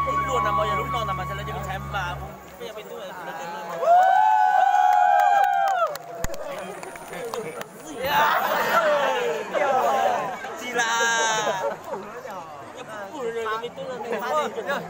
Lub luag no mas yog lub no ntag mas lawv cov me ntxhais mas. Tsis las.